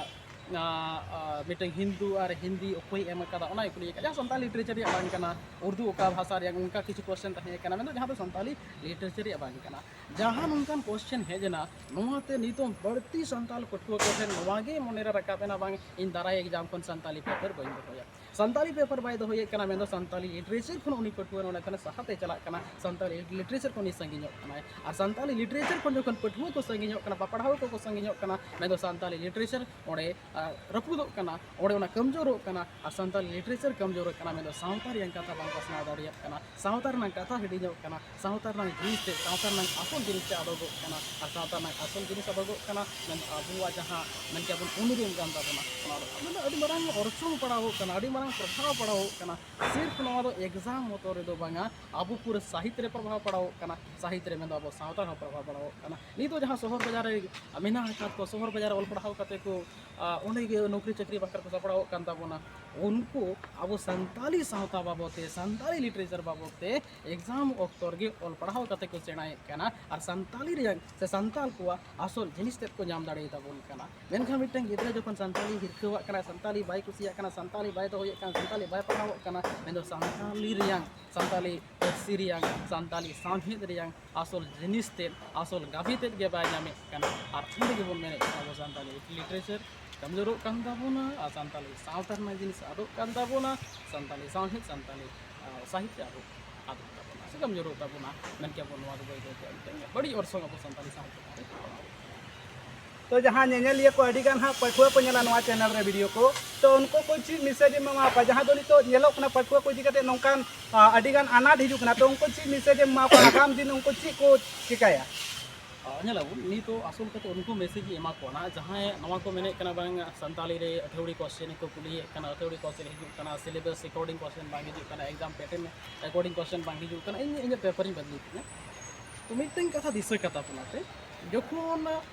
ᱟᱨ, ᱟᱨ ᱢᱤᱫᱴᱮᱱ ᱦᱤᱱᱫᱩ ᱟᱨ ᱦᱤᱱᱫᱤ ᱚᱠᱚᱭᱮ ᱮᱢ ᱟᱠᱟᱫᱟ, ᱚᱱᱟᱭ ᱠᱩᱞᱤ ᱟᱠᱟᱫᱟ, ᱡᱟᱦᱟᱸ ᱥᱟᱱᱛᱟᱞᱤ ᱞᱤᱴᱟᱨᱮᱪᱟᱨ ᱨᱮᱭᱟᱜ ᱵᱟᱝ ᱠᱟᱱᱟ, ᱩᱨᱫᱩ ᱚᱠᱟ ᱵᱷᱟᱥᱟ ᱨᱮᱭᱟᱜ, ᱚᱱᱠᱟ ᱠᱤᱪᱷᱩ ᱠᱚᱥᱪᱮᱱ ᱛᱟᱦᱮᱸ ᱠᱟᱱᱟ, ᱢᱮᱱᱫᱚ ᱡᱟᱦᱟᱸ ᱫᱚ ᱥᱟᱱᱛᱟᱞᱤ ᱞᱤᱴᱟᱨᱮᱪᱟᱨ ᱨᱮᱭᱟᱜ ᱵᱟᱝ ᱠᱟᱱᱟ᱾ ᱡᱟᱦᱟᱸ ᱱᱚᱝᱠᱟᱱ ᱠᱚᱥᱪᱮᱱ ᱦᱮᱡ ᱮᱱᱟ, ᱱᱚᱣᱟᱛᱮ ᱱᱤᱛᱚᱝ ᱵᱟᱹᱲᱛᱤ ᱥᱟᱱᱛᱟᱲ ᱯᱟᱹᱴᱷᱩᱣᱟᱹ ᱠᱚᱴᱷᱮᱱ ᱱᱚᱣᱟ ᱜᱮ ᱢᱚᱱᱮᱨᱮ ᱨᱟᱠᱟᱵ ᱮᱱᱟ, ᱵᱟᱝ, ᱤᱧ ᱫᱟᱨᱟᱭ ᱮᱠᱡᱟᱢ ᱠᱷᱚᱱ ᱥᱟᱱᱛᱟᱞᱤ ᱯᱮᱯᱟᱨ ᱵᱟᱹᱧ ᱫᱚᱦᱚᱭᱟ᱾ ᱥᱟᱱᱛᱟᱞᱤ ᱯᱮᱯᱟᱨ ᱵᱟᱭ ᱫᱚᱦᱚᱭᱮᱫ ᱠᱟᱱᱟ, ᱢᱮᱱᱫᱚ ᱥᱟᱱᱛᱟᱞᱤ ᱞᱤᱴᱟᱨᱮᱪᱟᱨ ᱠᱷᱚᱱ ᱩᱱᱤ ᱯᱟᱹᱴᱷᱩᱣᱟᱹ ᱱᱚᱰᱮ ᱠᱷᱚᱱ ᱥᱟᱦᱟᱛᱮ ᱪᱟᱞᱟᱜ ᱠᱟᱱᱟ, ᱥᱟᱱᱛᱟᱞᱤ ᱞᱤᱴᱟᱨᱮᱪᱟᱨ ᱠᱷᱚᱱ ᱩᱱᱤ ᱥᱟᱺᱜᱤᱧᱚᱜ ᱠᱟᱱᱟᱭ᱾ ᱟᱨ ᱥᱟᱱᱛᱟᱞᱤ ᱞᱤᱴᱟᱨᱮᱪᱟᱨ ᱠᱷᱚᱱ ᱡᱚᱠᱷᱚᱱ ᱯᱟᱹᱴᱷᱩᱣᱟᱹ ᱠᱚ ᱥᱟᱺᱜᱤᱧᱚᱜ ᱠᱟᱱᱟ, ᱯᱟᱯᱲᱦᱟᱣ ᱠᱚᱠᱚ ᱥᱟᱺᱜᱤᱧᱚᱜ ᱠᱟᱱᱟ, ᱢᱮᱱᱫᱚ ᱥᱟᱱᱛᱟᱞᱤ ᱞᱤᱴᱟᱨᱮᱪᱟᱨ ᱚᱸᱰᱮ ᱟᱨ ᱨᱟᱹᱯᱩᱫᱚᱜ ᱠᱟᱱᱟ, ᱚᱸᱰᱮ ᱚᱱᱟ ᱠᱚᱢᱡᱳᱨᱚᱜ ᱠᱟᱱᱟ᱾ ᱟᱨ ᱥᱟᱱᱛᱟᱲᱤ ᱞᱤᱴᱟᱨᱮᱪᱟᱨ ᱠᱚᱢᱡᱳᱨᱚᱜ ᱠᱟᱱᱟ, ᱢᱮᱱᱫᱚ ᱥᱟᱶᱛᱟ ᱨᱮᱭᱟᱜ ᱠᱟᱛᱷᱟ ᱵᱟᱝ ᱯᱟᱥᱱᱟᱣ ᱫᱟᱲᱮᱭᱟᱜ ᱠᱟᱱᱟ, ᱥᱟᱶᱛᱟ ᱨᱮᱱᱟᱜ ᱠᱟᱛᱷᱟ ᱦᱤᱲᱤᱧᱚᱜ ᱠᱟᱱᱟ, ᱥᱟᱶᱛᱟ ᱨᱮᱱᱟᱜ ᱡᱤᱱᱤᱥ ᱛᱮ, ᱥᱟᱶᱛᱟ ᱨᱮᱱᱟᱜ ᱟᱥᱚᱞ ᱡᱤᱱᱤᱥ ᱛᱮ ᱟᱫᱚᱜᱚᱜ ᱠᱟᱱᱟ᱾ ᱟᱨ ᱥᱟᱶᱛᱟ ᱨᱮᱱᱟᱜ ᱟᱥᱚᱞ ᱡᱤᱱᱤᱥ ᱟᱫᱚᱜᱚᱜ ᱠᱟᱱᱟ, ᱢᱮᱱᱫᱚ ᱟᱵᱚᱣᱟᱜ ᱡᱟᱦᱟᱸ ᱢᱮᱱ ᱠᱮᱭᱟ ᱵᱚᱱ ᱩᱱᱩᱨᱩᱢ ᱠᱟᱱ ᱛᱟᱵᱚᱱᱟ, ᱚᱱᱟ ᱫᱚ, ᱚᱱᱟ ᱫᱚ ᱟᱹᱰᱤ ᱢᱟᱨᱟᱝ ᱚᱨᱥᱚᱝ ᱯᱟᱲᱟᱣᱚᱜ ᱠᱟᱱᱟ, ᱟᱹᱰᱤ ᱢᱟᱨᱟᱝ ᱯᱨᱚᱵᱷᱟᱵᱽ ᱯᱟᱲᱟᱣᱚᱜ ᱠᱟᱱᱟ᱾ ᱥᱤᱨᱯᱷ ᱱᱚᱣᱟ ᱫᱚ ᱮᱠᱡᱟᱢ ᱢᱚᱛᱚ ᱨᱮᱫᱚ ᱵᱟᱝᱟ, ᱟᱵᱚ ᱯᱩᱨᱟᱹ ᱥᱟᱦᱤᱛ ᱨᱮ ᱯᱨᱚᱵᱷᱟᱵᱽ ᱯᱟᱲᱟᱣᱚᱜ ᱠᱟᱱᱟ, ᱥᱟᱦᱤᱛ ᱨᱮ ᱢᱮᱱᱫᱚ ᱟᱵᱚ ᱥᱟᱶᱛᱟ ᱨᱮᱦᱚᱸ ᱯᱨᱚᱵᱷᱟᱵᱽ ᱯᱟᱲᱟᱣᱚᱜ ᱠᱟᱱᱟ᱾ ᱱᱤᱛᱚᱜ ᱡᱟᱦᱟᱸ ᱥᱚᱦᱚᱨ ᱵᱟᱡᱟᱨ ᱨᱮ ᱢᱮᱱᱟᱜ ᱟᱠᱟᱫ ᱠᱚ, ᱥᱚᱦᱚᱨ ᱵᱟᱡᱟᱨ ᱨᱮ ᱚᱞ ᱯᱟᱲᱦᱟᱣ ᱠᱟᱛᱮ ᱠᱚ ᱟᱨ ᱚᱸᱰᱮ ᱜᱮ ᱱᱚᱠᱨᱤ ᱪᱟᱹᱠᱨᱤ ᱵᱟᱠᱷᱨᱟ ᱠᱚ ᱥᱟᱯᱲᱟᱣᱚᱜ ᱠᱟᱱ ᱛᱟᱵᱚᱱᱟ᱾ ᱩᱱᱠᱩ ᱟᱵᱚ ᱥᱟᱱᱛᱟᱞᱤ ᱥᱟᱶᱛᱟ ᱵᱟᱵᱚᱫ ᱛᱮ, ᱥᱟᱱᱛᱟᱞᱤ ᱞᱤᱴᱟᱨᱮᱪᱟᱨ ᱵᱟᱵᱚᱫ ᱛᱮ ᱮᱠᱡᱟᱢ ᱚᱠᱛᱚ ᱨᱮᱜᱮ ᱚᱞ ᱯᱟᱲᱦᱟᱣ ᱠᱟᱛᱮ ᱠᱚ ᱥᱮᱬᱟᱭᱮᱫ ᱠᱟᱱᱟ ᱟᱨ ᱥᱟᱱᱛᱟᱞᱤ ᱨᱮᱭᱟᱜ ᱥᱮ ᱥᱟᱱᱛᱟᱞ ᱠᱚᱣᱟᱜ ᱟᱥᱚᱞ ᱡᱤᱱᱤᱥ ᱛᱮᱫ ᱠᱚ ᱧᱟᱢ ᱫᱟᱲᱮᱭᱟᱛᱟᱵᱚᱱ ᱠᱟᱱᱟ᱾ ᱢᱮᱱᱠᱷᱟᱱ ᱢᱤᱫᱴᱟᱝ ᱜᱤᱫᱽᱨᱟᱹ ᱡᱚᱠᱷᱚᱱ ᱥᱟᱱᱛᱟᱞᱤ ᱦᱤᱨᱠᱟᱹᱣᱟᱜ ᱠᱟᱱᱟ, ᱥᱟᱱᱛᱟᱞᱤ ᱵᱟᱭ ᱠᱩᱥᱤᱭᱟᱜ ᱠᱟᱱᱟ, ᱥᱟᱱᱛᱟᱞᱤ ᱵᱟᱭ ᱫᱚᱦᱚᱭᱮᱫ ᱠᱟᱱᱟ, ᱥᱟᱱᱛᱟᱞᱤ ᱵᱟᱭ ᱯᱟᱲᱦᱟᱣᱚᱜ ᱠᱟᱱᱟ, ᱢᱮᱱᱫᱚ ᱥᱟᱱᱛᱟᱞᱤ ᱨᱮᱭᱟᱝ, ᱥᱟᱱᱛᱟᱞᱤ ᱯᱟᱹᱨᱥᱤ ᱨᱮᱭᱟᱝ, ᱥᱟᱱᱛᱟᱞᱤ ᱥᱟᱶᱦᱮᱫ ᱨᱮᱭᱟᱝ ᱟᱥᱚᱞ ᱡᱤᱱᱤᱥ ᱛᱮᱫ, ᱟᱥᱚᱞ ᱜᱟᱵᱷᱤ ᱛᱮᱫ ᱜᱮ ᱵᱟᱭ ᱧᱟᱢᱮᱫ ᱠᱟᱱᱟ᱾ ᱟᱨ ᱚᱸᱰᱮ ᱜᱮᱵᱚᱱ ᱢᱮᱱᱮᱫ ᱠᱟᱱᱟ ᱟᱵᱚ ᱥᱟᱱᱛᱟᱞᱤ ᱞᱤᱴᱟᱨᱮᱪᱟᱨ ᱠᱚᱢᱡᱳᱨᱚᱜ ᱠᱟᱱ ᱛᱟᱵᱚᱱᱟ, ᱟᱨ ᱥᱟᱱᱛᱟᱞᱤ ᱥᱟᱶᱛᱟ ᱨᱮᱱᱟᱜ ᱡᱤᱱᱤᱥ ᱟᱫᱚᱜ ᱠᱟᱱ ᱛᱟᱵᱚᱱᱟ, ᱥᱟᱱᱛᱟᱞᱤ ᱥᱟᱶᱦᱮᱫ, ᱥᱟᱱᱛᱟᱞᱤ, ᱟᱨ, ᱥᱟᱦᱤᱛ ᱟᱫᱚᱜ, ᱟᱫᱚᱜ ᱛᱟᱵᱚᱱᱟ ᱥᱮ ᱠᱚᱢᱡᱳᱨᱚᱜ ᱛᱟᱵᱚᱱᱟ, ᱢᱮᱱ ᱠᱮᱭᱟᱵᱚᱱ ᱱᱚᱣᱟ ᱫᱚ ᱵᱟᱹᱭ ᱵᱟᱹᱭᱛᱮ ᱢᱤᱫᱴᱮᱱ ᱵᱟᱹᱲᱤᱡ ᱚᱨᱥᱚᱝ ᱟᱵᱚ ᱥᱟᱱᱛᱟᱞᱤ ᱥᱟᱶᱦᱮᱫ ᱪᱮᱛᱟᱱ ᱨᱮ ᱯᱟᱲᱟᱣ᱾ ᱛᱚ ᱡᱟᱦᱟᱸ ᱧᱮᱧᱮᱞᱤᱭᱟᱹ ᱠᱚ ᱟᱹᱰᱤ ᱜᱟᱱ ᱦᱟᱸᱜ ᱯᱟᱹᱴᱷᱩᱣᱟᱹ ᱠᱚ ᱧᱮᱞᱟ ᱱᱚᱣᱟ ᱪᱮᱱᱮᱞ ᱨᱮ ᱵᱷᱤᱰᱤᱭᱳ ᱠᱚ, ᱛᱚ ᱩᱱᱠᱩ ᱠᱚ ᱪᱮᱫ ᱢᱮᱥᱮᱡᱽ ᱮᱢ ᱮᱢᱟ ᱠᱚᱣᱟ? ᱡᱟᱦᱟᱸ ᱫᱚ ᱱᱤᱛᱚᱜ ᱧᱮᱞᱚᱜ ᱠᱟᱱᱟ ᱯᱟᱹᱴᱷᱩᱣᱟᱹ ᱠᱚ ᱤᱫᱤ ᱠᱟᱛᱮ ᱱᱚᱝᱠᱟᱱ ᱟ, ᱟᱹᱰᱤ ᱜᱟᱱ ᱟᱱᱟᱴ ᱦᱤᱡᱩᱜ ᱠᱟᱱᱟ, ᱛᱚ ᱩᱱᱠᱩ ᱪᱮᱫ ᱢᱮᱥᱮᱡᱽ ᱮᱢ ᱮᱢᱟ ᱠᱚᱣᱟ? ᱟᱜᱟᱢ ᱫᱤᱱ ᱩᱱᱠᱩ ᱪᱮᱫ ᱠᱚ ᱪᱤᱠᱟᱹᱭᱟ? ᱟᱨ ᱧᱮᱞᱟᱵᱚᱱ, ᱱᱤᱛᱚᱜ ᱟᱥᱚᱞ ᱠᱟᱛᱮ ᱩᱱᱠᱩ ᱢᱮᱥᱮᱡᱽ ᱤᱧ ᱮᱢᱟ ᱠᱚᱣᱟ ᱱᱟᱦᱟᱜ, ᱡᱟᱦᱟᱸᱭ ᱱᱚᱣᱟ ᱠᱚ ᱢᱮᱱᱮᱫ ᱠᱟᱱᱟ, ᱵᱟᱝ ᱥᱟᱱᱛᱟᱲᱤ ᱨᱮ ᱟᱹᱛᱷᱟᱹᱣᱲᱤ ᱠᱚᱥᱪᱮᱱ ᱠᱚ ᱠᱩᱞᱤᱭᱮᱫ ᱠᱟᱱᱟ, ᱟᱹᱛᱷᱟᱹᱣᱲᱤ ᱠᱚᱥᱪᱮᱱ ᱦᱤᱡᱩᱜ ᱠᱟᱱᱟ, ᱥᱤᱞᱮᱵᱟᱥ ᱮᱠᱚᱨᱰᱤᱝ ᱠᱚᱥᱪᱮᱱ ᱵᱟᱝ ᱦᱤᱡᱩᱜ ᱠᱟᱱᱟ, ᱮᱠᱡᱟᱢ ᱯᱮᱴᱟᱨᱱ ᱮᱠᱚᱨᱰᱤᱝ ᱠᱚᱥᱪᱮᱱ ᱵᱟᱝ ᱦᱤᱡᱩᱜ ᱠᱟᱱᱟ, ᱤᱧ ᱤᱧᱟᱹᱜ ᱯᱮᱯᱟᱨᱤᱧ ᱵᱟᱹᱜᱤ ᱠᱮᱫᱟ᱾ ᱛᱚ ᱢᱤᱫᱴᱮᱱ ᱠᱟᱛᱷᱟ ᱫᱤᱥᱟᱹ ᱠᱟᱛᱟ ᱵᱚᱱᱟ ᱯᱮ, ᱡᱚᱠᱷᱚᱱ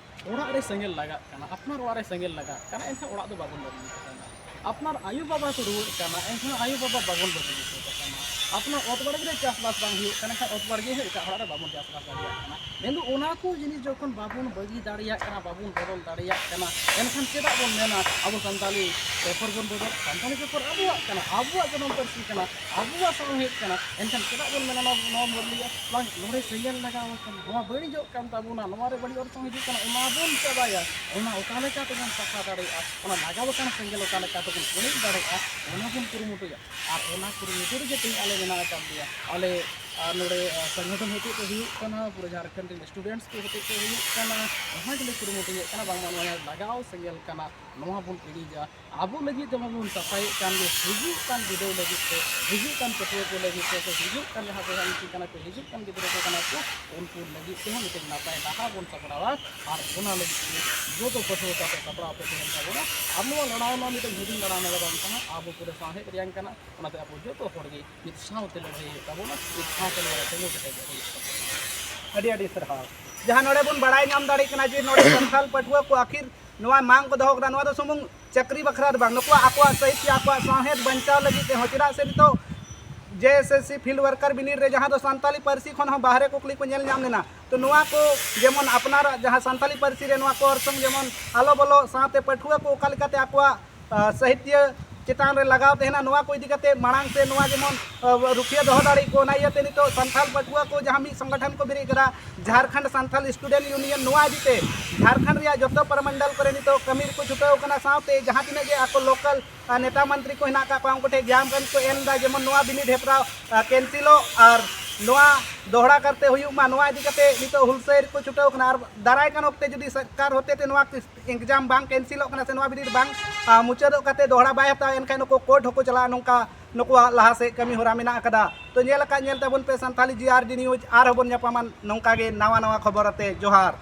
ᱚᱲᱟᱜ ᱨᱮ ᱥᱮᱸᱜᱮᱞ ᱞᱟᱜᱟᱜ ᱠᱟᱱᱟ, ᱟᱯᱱᱟᱨ ᱚᱲᱟᱜ ᱨᱮ ᱥᱮᱸᱜᱮᱞ ᱞᱟᱜᱟᱜ ᱠᱟᱱᱟ, ᱮᱱᱠᱷᱟᱱ ᱚᱲᱟᱜ ᱫᱚ ᱵᱟᱵᱚᱱ ᱵᱟᱹᱜᱤ ᱦᱚᱴᱚ ᱠᱟᱜ ᱠᱟᱱᱟ᱾ ᱟᱯᱱᱟᱨ ᱟᱭᱳᱼᱵᱟᱵᱟ ᱠᱚ ᱨᱩᱣᱟᱹᱜ ᱠᱟᱱᱟ, ᱮᱱᱠᱷᱟᱱ ᱟᱭᱳᱼᱵᱟᱵᱟ ᱵᱟᱵᱚᱱ ᱵᱟᱹᱜᱤ ᱦᱚᱴᱚ ᱠᱟᱜ ᱠᱟᱱᱟ᱾ ᱟᱯᱱᱟᱨ ᱚᱛ ᱵᱟᱲᱜᱮ ᱨᱮ ᱪᱟᱥᱵᱟᱥ ᱵᱟᱝ ᱦᱩᱭᱩᱜ ᱠᱟᱱᱟ, ᱮᱱᱠᱷᱟᱱ ᱚᱛ ᱵᱟᱲᱜᱮ ᱦᱚᱸ ᱮᱴᱟᱜ ᱦᱚᱲᱟᱜ ᱨᱮ ᱵᱟᱵᱚᱱ ᱪᱟᱥᱵᱟᱥ ᱫᱟᱲᱮᱭᱟᱜ ᱠᱟᱱᱟ᱾ ᱢᱮᱱᱫᱚ ᱚᱱᱟ ᱠᱚ ᱡᱤᱱᱤᱥ ᱡᱚᱠᱷᱚᱱ ᱵᱟᱵᱚᱱ ᱵᱟᱹᱜᱤ ᱫᱟᱲᱮᱭᱟᱜ ᱠᱟᱱᱟ, ᱵᱟᱵᱚᱱ ᱵᱚᱫᱚᱞ ᱫᱟᱲᱮᱭᱟᱜ ᱠᱟᱱᱟ, ᱮᱱᱠᱷᱟᱱ ᱪᱮᱫᱟᱜ ᱵᱚᱱ ᱢᱮᱱᱟ ᱟᱵᱚ ᱥᱟᱱᱛᱟᱲᱤ ᱯᱮᱯᱟᱨ ᱵᱚᱱ ᱵᱚᱫᱚᱞ? ᱥᱟᱱᱛᱟᱲᱤ ᱯᱮᱯᱟᱨ ᱟᱵᱚᱣᱟᱜ ᱠᱟᱱᱟ, ᱟᱵᱚᱣᱟᱜ ᱡᱟᱱᱟᱢ ᱯᱟᱹᱨᱥᱤ ᱠᱟᱱᱟ, ᱟᱵᱚᱣᱟᱜ ᱥᱟᱶᱦᱮᱫ ᱠᱟᱱᱟ, ᱮᱱᱠᱷᱟᱱ ᱪᱮᱫᱟᱜ ᱵᱚᱱ ᱢᱮᱱᱟ ᱱᱚᱣᱟ, ᱱᱚᱣᱟ ᱵᱚᱱ ᱞᱟᱹᱭᱟ ᱵᱟᱝ, ᱱᱚᱰᱮ ᱥᱮᱸᱜᱮᱞ ᱞᱟᱜᱟᱣ ᱟᱠᱟᱱᱟ, ᱱᱚᱣᱟ ᱵᱟᱹᱲᱤᱡᱚᱜ ᱠᱟᱱ ᱛᱟᱵᱚᱱᱟ, ᱱᱚᱣᱟ ᱨᱮ ᱵᱟᱹᱲᱤᱡ ᱚᱨᱥᱚᱝ ᱦᱤᱡᱩᱜ ᱠᱟᱱᱟ, ᱚᱱᱟ ᱵᱚᱱ ᱪᱟᱵᱟᱭᱟ᱾ ᱚᱱᱟ ᱚᱠᱟ ᱞᱮᱠᱟ ᱛᱮᱵᱚᱱ ᱥᱟᱯᱷᱟ ᱫᱟᱲᱮᱭᱟᱜᱼᱟ, ᱚᱱᱟ ᱞᱟᱜᱟᱣ ᱟᱠᱟᱱ ᱥᱮᱸᱜᱮᱞ ᱚᱠᱟ ᱞᱮᱠᱟ ᱛᱮᱵᱚᱱ ᱚᱲᱮᱡ ᱫᱟᱲᱮᱭᱟᱜᱼᱟ, ᱚᱱᱟ ᱵᱚᱱ ᱠᱩᱨᱩᱢᱩᱴᱩᱭᱟ᱾ ᱟᱨ ᱚᱱᱟ ᱠᱩᱨᱩᱢᱩᱴᱩ ᱨᱮᱜᱮ ᱛᱮᱦᱮᱧ ᱟᱞᱮ ᱢᱮᱱᱟᱜ ᱟᱠᱟᱫ ᱞᱮᱭᱟ᱾ ᱟᱞᱮ, ᱟᱨ ᱱᱚᱰᱮ, ᱟᱨ ᱥᱚᱝᱜᱚᱴᱷᱚᱱ ᱦᱚᱛᱮᱡ ᱛᱮ ᱦᱩᱭᱩᱜ ᱠᱟᱱᱟ, ᱯᱩᱨᱟᱹ ᱡᱷᱟᱲᱠᱷᱚᱸᱰ ᱨᱮᱱ ᱥᱴᱩᱰᱮᱱᱴᱥ ᱠᱚ ᱦᱚᱛᱮᱡ ᱛᱮ ᱦᱩᱭᱩᱜ ᱠᱟᱱᱟ, ᱚᱱᱟ ᱜᱮᱞᱮ ᱠᱩᱨᱩᱢᱩᱴᱩᱭᱮᱫ ᱠᱟᱱᱟ, ᱵᱟᱝᱢᱟ ᱱᱚᱣᱟ ᱞᱟᱜᱟᱣ ᱥᱮᱸᱜᱮᱞ ᱠᱟᱱᱟ, ᱱᱚᱣᱟ ᱵᱚᱱ ᱤᱲᱤᱡᱟ᱾ ᱟᱵᱚ ᱞᱟᱹᱜᱤᱫ ᱛᱮ ᱢᱟᱵᱚᱱ ᱥᱟᱯᱷᱟᱭᱮᱫ ᱠᱟᱱ ᱜᱮ, ᱦᱤᱡᱩᱜ ᱠᱟᱱ ᱵᱤᱰᱟᱹᱣ ᱞᱟᱹᱜᱤᱫ ᱛᱮ, ᱦᱤᱡᱩᱜ ᱠᱟᱱ ᱯᱟᱹᱴᱷᱩᱣᱟᱹ ᱠᱚ ᱞᱟᱹᱜᱤᱫ ᱛᱮ, ᱥᱮ ᱦᱤᱡᱩᱜ ᱠᱟᱱ ᱡᱟᱦᱟᱸ ᱵᱚᱭᱦᱟ ᱢᱤᱥᱤ ᱠᱟᱱᱟ ᱠᱚ, ᱦᱤᱡᱩᱜ ᱠᱟᱱ ᱜᱤᱫᱽᱨᱟᱹ ᱠᱚ ᱠᱟᱱᱟ ᱠᱚ, ᱩᱱᱠᱩ ᱞᱟᱹᱜᱤᱫ ᱛᱮᱦᱚᱸ ᱢᱤᱫᱴᱮᱱ ᱱᱟᱯᱟᱭ ᱰᱟᱦᱟᱨ ᱵᱚᱱ ᱥᱟᱯᱲᱟᱣᱟ᱾ ᱟᱨ ᱚᱱᱟ ᱞᱟᱹᱜᱤᱫ ᱛᱮ ᱡᱚᱛᱚ ᱯᱟᱹᱴᱷᱩᱣᱟᱹ ᱥᱟᱶᱛᱮ ᱥᱟᱯᱲᱟᱣ ᱯᱮ ᱛᱟᱦᱮᱱ ᱛᱟᱵᱚᱱᱟ᱾ ᱟᱨ ᱱᱚᱣᱟ ᱞᱟᱲᱟᱣ ᱢᱟ ᱢᱤᱫᱴᱮᱱ ᱦᱩᱰᱤᱧ ᱞᱟᱲᱟᱣ ᱢᱟ ᱵᱟᱝ ᱠᱟᱱᱟ, ᱟᱵᱚ ᱯᱩᱨᱟᱹ ᱥᱟᱶᱦᱮᱫ ᱨᱮᱭᱟᱝ ᱠᱟᱱᱟ᱾ ᱚᱱᱟᱛᱮ ᱟᱵᱚ ᱡᱚᱛᱚ ᱦᱚᱲ ᱜᱮ ᱢᱤᱫ ᱥᱟᱶᱛᱮ ᱞᱟᱹᱲᱦᱟᱹᱭ ᱦᱩᱭᱩᱜ ᱛᱟᱵᱚᱱᱟ, ᱢᱤᱫ ᱥᱟᱶᱛᱮ ᱱᱚᱣᱟ ᱨᱮ ᱛᱤᱸᱜᱩ ᱠᱮᱴᱮᱡᱚᱜ ᱦᱩᱭᱩᱜ ᱛᱟᱵᱚᱱᱟ᱾ ᱟᱹᱰᱤ ᱟᱹᱰᱤ ᱥᱟᱨᱦᱟᱣ᱾ ᱡᱟᱦᱟᱸ ᱱᱚᱰᱮ ᱵᱚᱱ ᱵᱟᱲᱟᱭ ᱧᱟᱢ ᱫᱟᱲᱮᱭᱟᱜ ᱠᱟᱱᱟ ᱡᱮ ᱱᱚᱰᱮ ᱥᱟᱱᱛᱟᱲ ᱯᱟᱹᱴᱷᱩᱣᱟᱹ ᱠᱚ ᱟᱹᱠᱷᱤᱨ ᱱᱚᱣᱟ ᱢᱟᱝ ᱠᱚ ᱫᱚᱦᱚ ᱠᱟᱫᱟ, ᱱᱚᱣᱟ ᱫᱚ ᱥᱩᱢᱩᱝ ᱪᱟᱹᱠᱨᱤ ᱵᱟᱠᱷᱨᱟ ᱫᱚ ᱵᱟᱝ, ᱱᱩᱠᱩᱣᱟᱜ ᱟᱠᱚᱣᱟᱜ ᱥᱟᱹᱦᱤᱛᱭᱚ, ᱟᱠᱚᱣᱟᱜ ᱥᱟᱶᱦᱮᱫ ᱵᱟᱧᱪᱟᱣ ᱞᱟᱹᱜᱤᱫ ᱛᱮᱦᱚᱸ᱾ ᱪᱮᱫᱟᱜ ᱥᱮ ᱱᱤᱛᱚᱜ ᱡᱮ S S C field worker ᱵᱤᱱᱤᱰ ᱨᱮ ᱡᱟᱦᱟᱸ ᱫᱚ ᱥᱟᱱᱛᱟᱞᱤ ᱯᱟᱹᱨᱥᱤ ᱠᱷᱚᱱ ᱦᱚᱸ ᱵᱟᱦᱨᱮ ᱠᱩᱠᱞᱤ ᱠᱚ ᱧᱮᱞ ᱧᱟᱢ ᱞᱮᱱᱟ, ᱛᱚ ᱱᱚᱣᱟ ᱠᱚ ᱡᱮᱢᱚᱱ ᱟᱯᱱᱟᱨᱟᱜ ᱡᱟᱦᱟᱸ ᱥᱟᱱᱛᱟᱞᱤ ᱯᱟᱹᱨᱥᱤ ᱨᱮ ᱱᱚᱣᱟ ᱠᱚ ᱚᱨᱥᱚᱝ ᱡᱮᱢᱚᱱ ᱟᱞᱚ ᱵᱚᱞᱚᱜ, ᱥᱟᱶᱛᱮ ᱯᱟᱹᱴᱷᱩᱣᱟᱹ ᱠᱚ ᱚᱠᱟ ᱞᱮᱠᱟᱛᱮ ᱟᱠᱚᱣᱟᱜ ᱟᱨ, ᱥᱟᱦᱤᱛᱭᱚ ᱪᱮᱛᱟᱱ ᱨᱮ ᱞᱟᱜᱟᱣ ᱛᱟᱦᱮᱱᱟ, ᱱᱚᱣᱟ ᱠᱚ ᱤᱫᱤ ᱠᱟᱛᱮ ᱢᱟᱲᱟᱝ ᱥᱮ ᱱᱚᱣᱟ ᱡᱮᱢᱚᱱ, ᱟᱨ, ᱨᱩᱠᱷᱤᱭᱟᱹ ᱫᱚᱦᱚ ᱫᱟᱲᱮᱭᱟᱜ ᱠᱚ, ᱚᱱᱟ ᱤᱭᱟᱹᱛᱮ ᱱᱤᱛᱚᱜ ᱥᱟᱱᱛᱟᱲ ᱯᱟᱹᱴᱷᱩᱣᱟᱹ ᱠᱚ ᱡᱟᱦᱟᱸ ᱢᱤᱫ ᱥᱚᱝᱜᱚᱴᱷᱚᱱ ᱠᱚ ᱵᱮᱨᱮᱫ ᱠᱟᱫᱟ, ᱡᱷᱟᱲᱠᱷᱚᱸᱰ ᱥᱟᱱᱛᱟᱲ ᱥᱴᱩᱰᱮᱱᱴ ᱭᱩᱱᱤᱭᱚᱱ, ᱱᱚᱣᱟ ᱤᱫᱤ ᱛᱮ ᱡᱷᱟᱲᱠᱷᱚᱸᱰ ᱨᱮᱭᱟᱜ ᱡᱚᱛᱚ ᱯᱚᱨᱚᱢᱚᱱᱰᱚᱞ ᱠᱚᱨᱮ ᱱᱤᱛᱚᱜ ᱠᱟᱹᱢᱤ ᱨᱮᱠᱚ ᱪᱷᱩᱴᱟᱹᱣ ᱠᱟᱱᱟ᱾ ᱥᱟᱶᱛᱮ ᱡᱟᱦᱟᱸ ᱛᱤᱱᱟᱹᱜ ᱜᱮ ᱟᱠᱚ ᱞᱳᱠᱟᱞ, ᱟᱨ, ᱱᱮᱛᱟ ᱢᱚᱱᱛᱨᱤ ᱠᱚ ᱦᱮᱱᱟᱜ ᱟᱠᱟᱫ ᱠᱚᱣᱟ, ᱩᱱᱠᱩ ᱴᱷᱮᱱ ᱜᱮᱭᱟᱱ ᱠᱚ ᱮᱢ ᱮᱫᱟ, ᱡᱮᱢᱚᱱ ᱱᱚᱣᱟ ᱵᱤᱱᱤᱰ ᱦᱮᱯᱨᱟᱣ, ᱟᱨ, ᱠᱮᱱᱥᱮᱞᱚᱜ ᱟᱨ ᱱᱚᱣᱟ ᱫᱚᱦᱲᱟ ᱠᱟᱨᱛᱮ ᱦᱩᱭᱩᱜ ᱢᱟ, ᱱᱚᱣᱟ ᱤᱫᱤ ᱠᱟᱛᱮ ᱱᱤᱛᱚᱜ ᱦᱩᱞᱥᱟᱹᱭ ᱨᱮᱠᱚ ᱪᱷᱩᱴᱟᱹᱣ ᱠᱟᱱᱟ᱾ ᱟᱨ ᱫᱟᱨᱟᱭ ᱠᱟᱱ ᱚᱠᱛᱮ ᱡᱩᱫᱤ ᱥᱚᱨᱠᱟᱨ ᱦᱚᱛᱮᱛᱮ ᱱᱚᱣᱟ ᱮᱠᱡᱟᱢ ᱵᱟᱝ ᱠᱮᱱᱥᱮᱞᱚᱜ ᱠᱟᱱᱟ ᱥᱮ ᱱᱚᱣᱟ ᱵᱤᱱᱤᱰ ᱵᱟᱝ, ᱟ, ᱢᱩᱪᱟᱹᱫᱚᱜ ᱠᱟᱛᱮ ᱫᱚᱦᱲᱟ ᱵᱟᱭ ᱦᱟᱛᱟᱣᱟ, ᱮᱱᱠᱷᱟᱱ ᱱᱩᱠᱩ ᱠᱳᱨᱴ ᱦᱚᱸᱠᱚ ᱪᱟᱞᱟᱜᱼᱟ᱾ ᱱᱚᱝᱠᱟ ᱱᱩᱠᱩᱣᱟᱜ ᱞᱟᱦᱟ ᱥᱮᱫ ᱠᱟᱹᱢᱤ ᱦᱚᱨᱟ ᱢᱮᱱᱟᱜ ᱟᱠᱟᱫᱟ᱾ ᱛᱚ ᱧᱮᱞ ᱟᱠᱟᱫ ᱧᱮᱞ ᱛᱟᱵᱚᱱ ᱯᱮ ᱥᱟᱱᱛᱷᱟᱞᱤ ᱡᱤ ᱟᱨ ᱰᱤ ᱱᱤᱭᱩᱡᱽ, ᱟᱨᱦᱚᱸ ᱵᱚᱱ ᱧᱟᱯᱟᱢᱟ ᱱᱚᱝᱠᱟ ᱜᱮ ᱱᱟᱣᱟ ᱱᱟᱣᱟ ᱠᱷᱚᱵᱚᱨ ᱟᱛᱮ᱾ ᱡᱚᱦᱟᱨ᱾